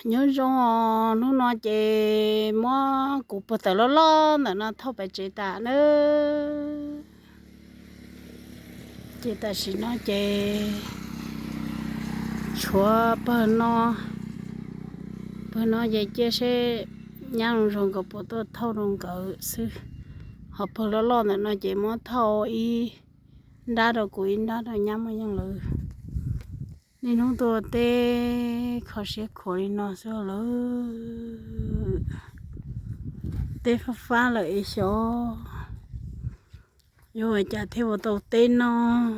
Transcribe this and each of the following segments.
Nyob zoo os, hnub no ces muab kuv puag tawm loj loj ntawm no thauj pem tsev tas nawb. Ces tam sim no ces tshuav pawg no, pawg no ces cia seb nyab zoo zoo nkawd puas tuaj thauj rau nkawd xwb. Ho pawg loj loj ntawm no ces muab thauj ib nrab rau kuv ib nrab rau nyab Muaj Yeej lawv. Niaj hnub tuaj teb kho siab khuav li no xwb lawm. Teb fab fab lawm es xyov yuav ua cas thiaj ua tau teb noj.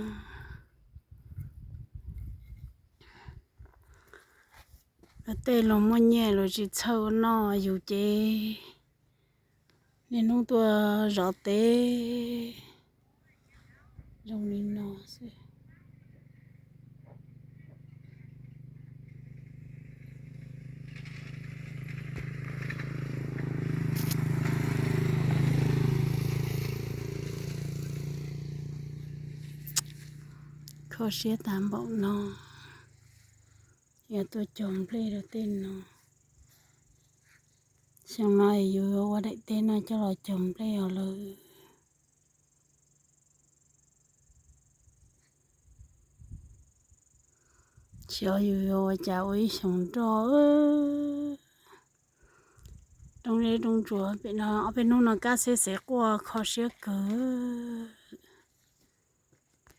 Tej los muaj nyiaj los tsis txhawj ua noj, yus ces niaj hnub tuaj zov teb zoo li no xwb. Kho siab tag npaum no, yog tuaj cog nplej rau tej no. Xyoo no yus yuav ua daim teb no coj los cog nplej os lawm. Xyov yus yuav ua cas ua ib xyoos nroj. Rooj zeb rooj tsuas pem no ob peb hnub no kab xeb xev quaj kho siab kawg.